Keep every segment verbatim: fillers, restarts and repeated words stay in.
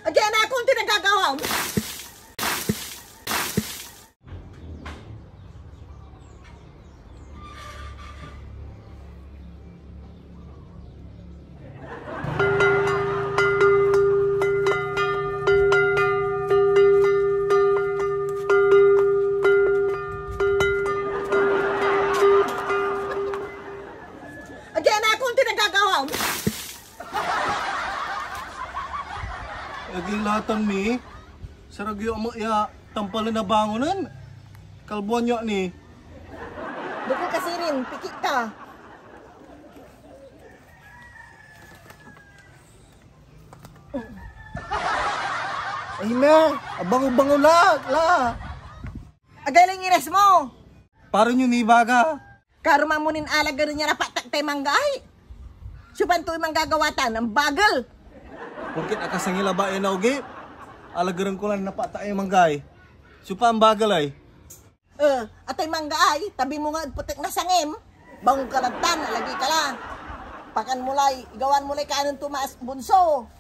Agi, anak ko, antoy nagagawam? Agi, anak ko, antoy nagagawam? Agi, latan mi. Sarag yo ama ya tampalen a bangonen. Kalbuan yo ni. Bukol ka sirin, pikit ka. Ay, ma, abango-bango la, la. Agay lang iras mo. Paro nyo nibaga. Karma mo nin alagaren ya napatak tay manggaay. Siopan toy manggagawa tan, ambagel. Porket akasangil a bai na ogi, alagaren ko lan napatak ay manggaay. Siopa ambagel ay? Eh, atay manggaay, tabi mo nga ed petek na sangim. Bangon ka lad tan, alagey ka la. Pakan mo lay, igawan mo lay kanen to mas bunso.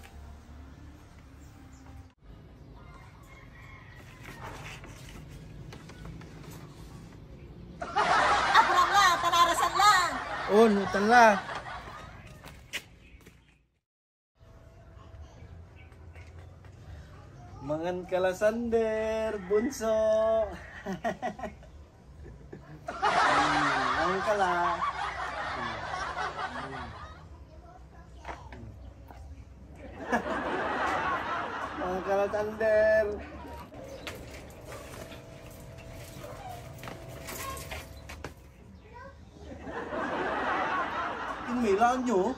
Abraham la, tan arasan la. On, utan la. Mangan ka la, Sander, bunso. Hmm, mangan ka la. Mangan ka la, Sander. Inmilaan nyo?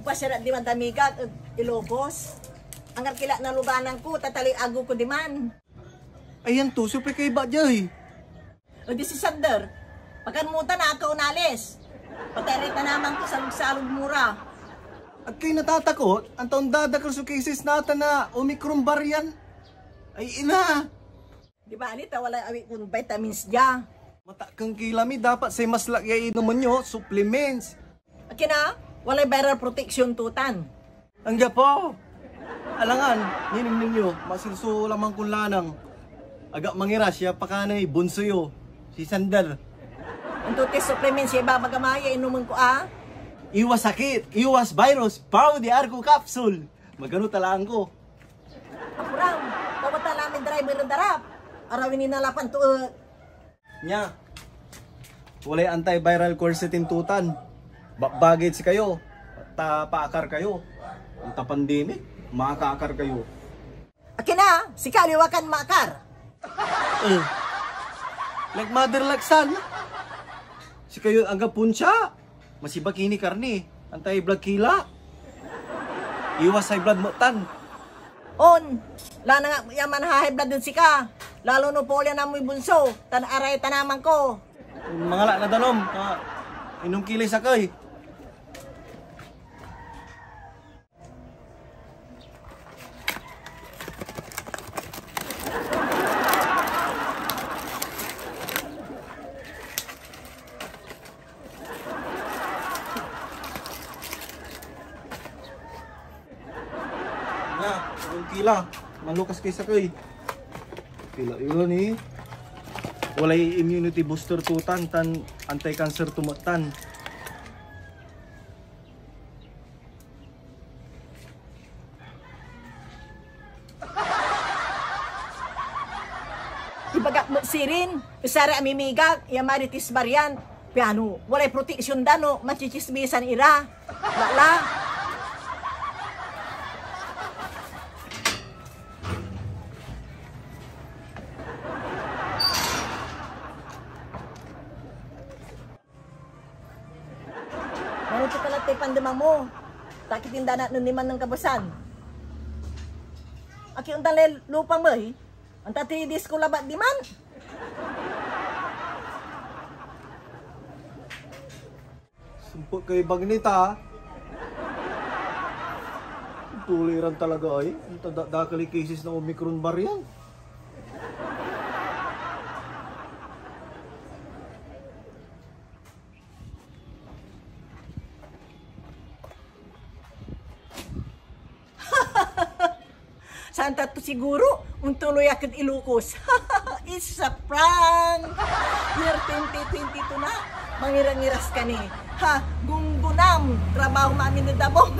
Ompasyarak diman da Migak ed Ilocos. Angar ki la naluganan ko, ta talay agew ko diman. Ayan to, so pikay ba jay? O di si Sander, pakan mo ta na aka onalis. Patay ray tanaman ko, salog-salog mo ra. Ag kay natatakot, anta ondadakel so cases natan na Omicron variant? Ay, ina! Di ba, ali ta walay awit kon vitamins dia? Matakken ki la mi, dapat say maslak ya inomen yo, supplements. Akin a, walay viral protection to tan. Anggapo! Alangan, ninengneng yo, masil so laman kon lanang. Agak mangiras ya pakanay bunso yo, si Sander. Anto ti supplements ya ibabaga ma ya inomen ko a? Iwas sakit, iwas virus, Pau de Arco Capsule. Magano talaan ko. Apuram, kawatan amin driver ed arap. Arawin inalapan to, eh. Nia, walay antiviral quercetin to tan. Bakbagid sikayo, ta paakar kayo. Anta pandemic, makaakar kayo. Akin a, sika aliwa kan maakar. Eh, like mother laksan. Sikayo angga punsia. Masiba ki ni karni, anta high blood ki la. Iwas high blood met tan. On, lanang ak ya manha-high blood ed sika. Lalo no paolyan amoy bunso, tan aray tanaman ko. Mangala na danum, ah, inom ki lay sakey. Na, yung kila. Malukas kay sakey. Kila, yun eh. Walay immunity booster to tan, tan anti-cancer to met tan. Ibagak met sirin, ed saray amimigak ya Marites variant, piano walay proteksyon da no matsitsismisan ira. Lala. Manuti ka la tay pandemang mo. Takit inda na niman nen kabuasan. Aki ontan lay lupang mo, eh. Anta ti disko labat diman. Sumpot kay bagni ta. Tuloy ran talaga ay. Anta da-, dakel cases na Omicron variant. Anta to siguro, ontuloy ak ed Ilocos. It's a prank! Year twenty twenty-two na, mangirangiras ka ni. Ha, gunggunam, trabaho mamin ed abong.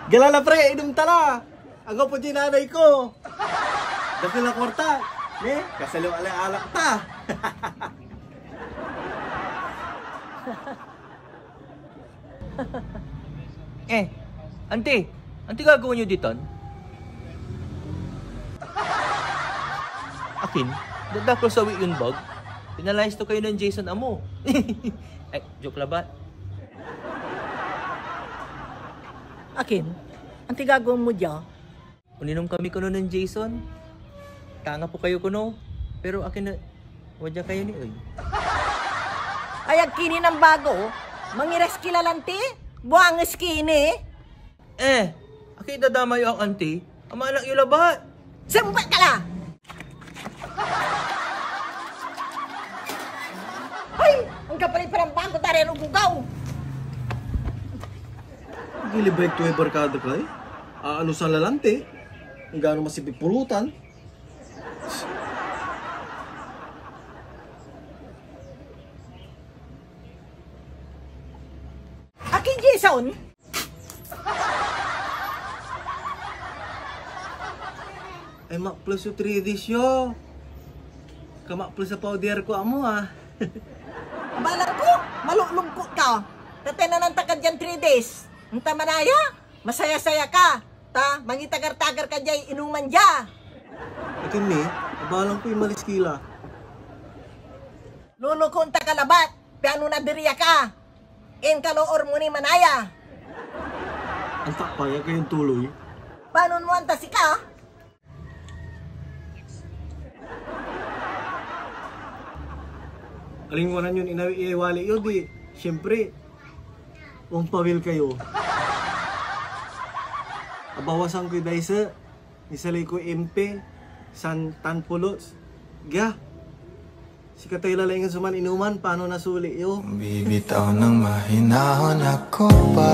Gala la, pre, inom ta la. Anggapo diay nanay ko. Dakel a kuarta, ne? Kasaliw alay alak ta. Eh, auntie, antoy gagawa yo ditan? Akin, dadakel sa wik yon bag. Pinalayas to kayo nen Jason amo. Ay, joke labat. Akin, antoy gagawa mo dia? Oninom kami kono nen Jason. Tanga po kayo kono. Pero akin na, wadya kayo ni, oy. Ay, ag kini nan bago. Mangiras ki la lanti? Buanges kini? Eh, akin dadama yo ak, auntie? Amanak yo labat. Sumbat ka la! Ay, anggapo lay parang bago da rin ugugaw. Gilibay to ay barkada ka, eh. Aano sa lalante? Ang gano masipipulutan? Akin, Jason? Ay, makples so three days yo. Kamakples a powder ko amo, ah. Balang ko, malulugkot ka. Tatenanan ta ka dian three days. Anta manaya, masaya-saya ka. Ta, mangitagar-tagar ka diay inuman dia. Akin ni, abalang ko imalis ki la. Lulukon ta ka labat, piano nadiriya ka. Inkaloor mo ni manaya. Anta pa ya kayon tuloy. Panon mo anta sika? Alingwanan yon inawit yay wali yo, di, siyempre, ompawil kayo. Abawasan koy dayse, isaley koy impi, san tan pulots. Ga, sikatay lalaingen so man inuman, pano nasuli yo? Bibitaw ng mahinahon ako pa.